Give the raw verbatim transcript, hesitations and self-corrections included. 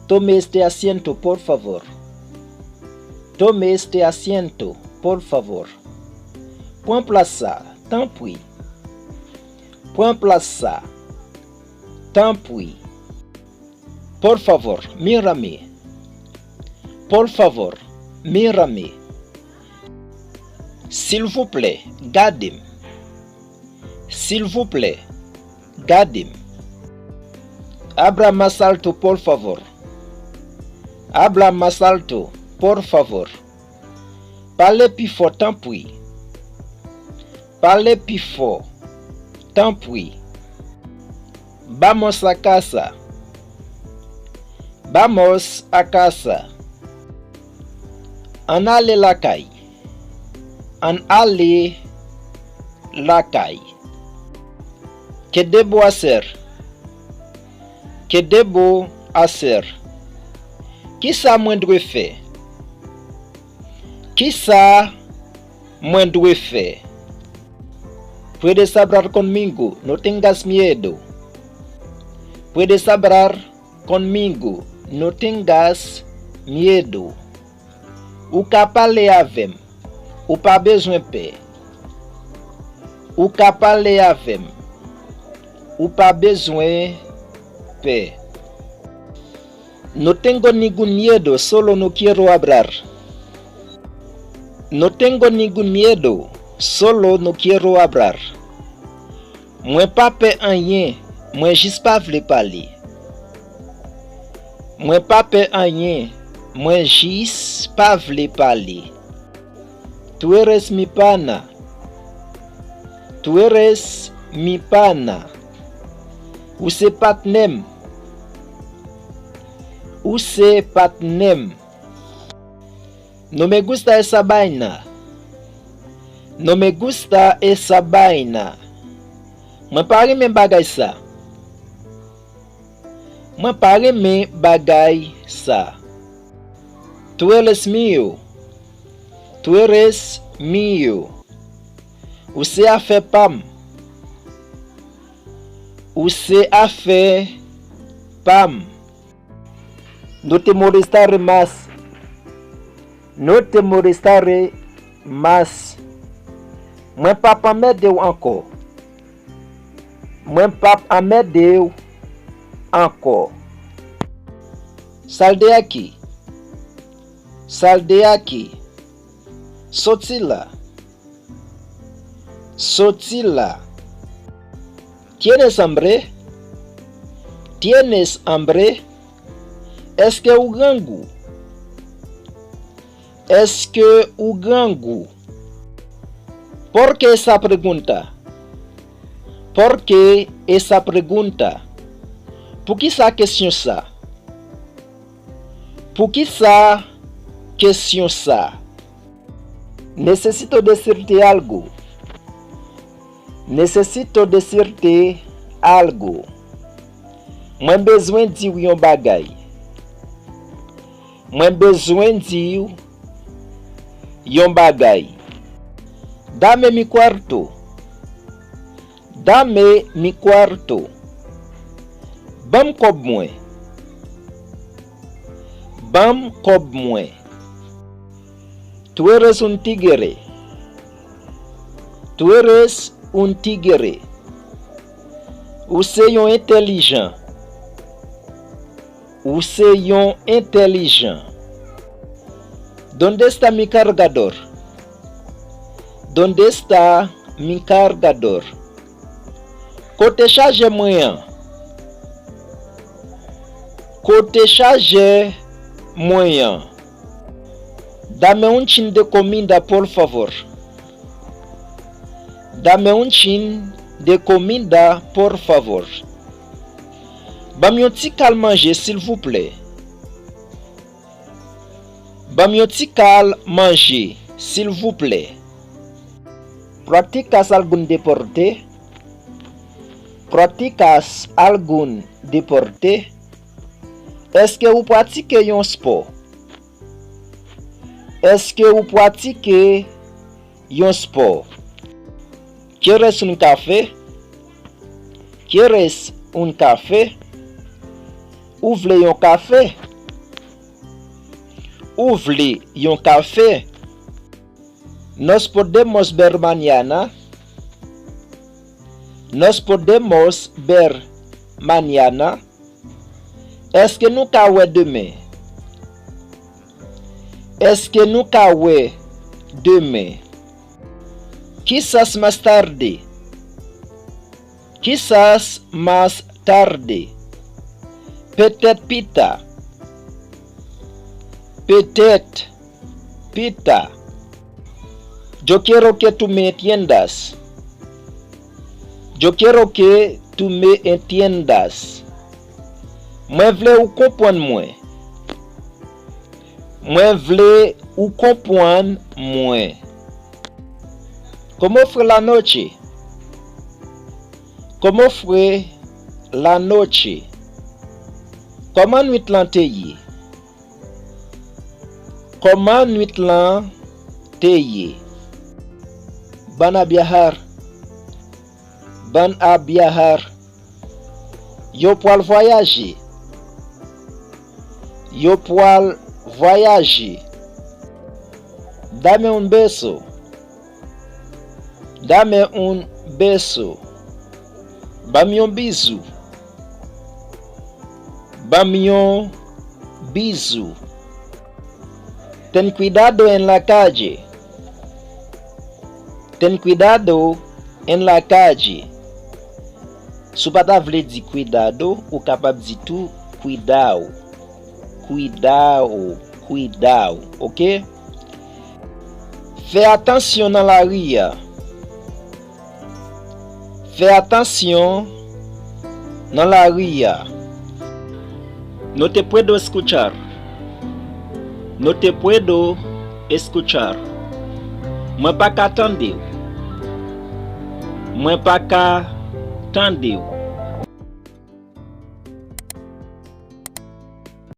Tome este asiento, por favor. Tome este asiento, por favor. Pran plas sa, tanpri. Pran plas sa, tanpri. Por favor, mírame. Por favor, mírame. Silvouplè, gade m. Silvouplè, gade m. Habla más alto, por favor. Habla más alto, por favor. Pale pi fò, tanpri. Pale pi fò, tanpri. Vamos a casa. Vamos a casa. Ann ale lakay. Ann ale lakay. ¿Qué debo hacer? ¿Qué debo hacer? Kisa mwen dwe fè? Kisa mwen dwe fè? Puedes hablar conmigo, no tengas miedo. Puedes hablar conmigo, no tengas miedo. Ou ka pale avè m, ou pa bezwen pè. Ou ka pale avè m, ou pa bezwen pè. No tengo ningún miedo, solo no quiero hablar. No tengo ningún miedo, solo no quiero hablar. Mwen pa pè anyen, mwen jis pa vle pale. Mwen pa pè anyen, mwen jis pa vle pale. Tú eres mi pana. Tú eres mi pana. Ou se patnè m. Ou se patnè m. No me gusta esa vaina. No me gusta esa vaina. Mwen pa renmen bagay sa. Mwen pa renmen bagay sa. Tú eres mío. Tú eres mío. Ou se afè pa m. Ou se afè pa m. No te molestaré más. No te molestaré más. Mwen p ap anmède w ankò. Mwen p ap anmède w ankò. Sal de aquí. Sal de aquí. Soti la. Soti la. ¿Tienes hambre? ¿Tienes hambre? Èske ou grangou? Èske ou grangou? ¿Por qué esa pregunta? ¿Por qué esa pregunta? Poukisa kesyon sa? Poukisa kesyon sa? Necesito decirte algo. Necesito decirte algo. Mwen bezwen di w yon bagay. Mwen bezwen di w yon bagay. Dame mi cuarto. Dame mi cuarto. Ban m kòb mwen. Ban m kòb mwen. Tú eres un tigre. Tú eres un tigre. Ou se yon entèlijan. Ou se yon entèlijan. ¿Dónde está mi cargador? ¿Dónde está mi cargador? Kote chajè mwen an? Kote chajè mwen an? Dame un chin de comida, por favor. Dame un chin de comida, por favor. Ban m yon ti kal manje, silvouplè. Ban m yon ti kal manje, silvouplè. ¿Practicas algún deporte? ¿Practicas algún deporte? Èske ou pratike yon espò? Èske ou pratike yon espò? ¿Quieres un café? ¿Quieres un café? Ou vle yon kafe? Ou vle yon kafe? Nos podemos beber mañana? Nos podemos beber mañana? Èske nou ka wè demen? Èske nou ka wè demen? Quizás más tarde. Quizás más tarde. Petèt pita. Petèt pita. Yo quiero que tú me entiendas. Yo quiero que tú me entiendas. Mwen vle ou konprann mwen. Mwen vle ou konprann mwen. ¿Cómo fue la noche? ¿Cómo fue la noche? Kòman nwit lan te ye? Kòman nwit lan te ye? Van a viajar. Van a viajar. Yo pral vwayaje. Yo pral vwayaje. Dame un beso. Dame un beso. Ban m yon bizou. Ban m yon bizou. Ten cuidado en la calle. Ten cuidado en la calle. Si w pa ta vle di cuidado, ou kapab di tou cuidado. Cuidado, cuidado, oke? Fè atansyon nan lari a. Fè atansyon nan lari a. No te puedo escuchar. No te puedo escuchar. Mwen pa ka tande w. Mwen pa ka tande w.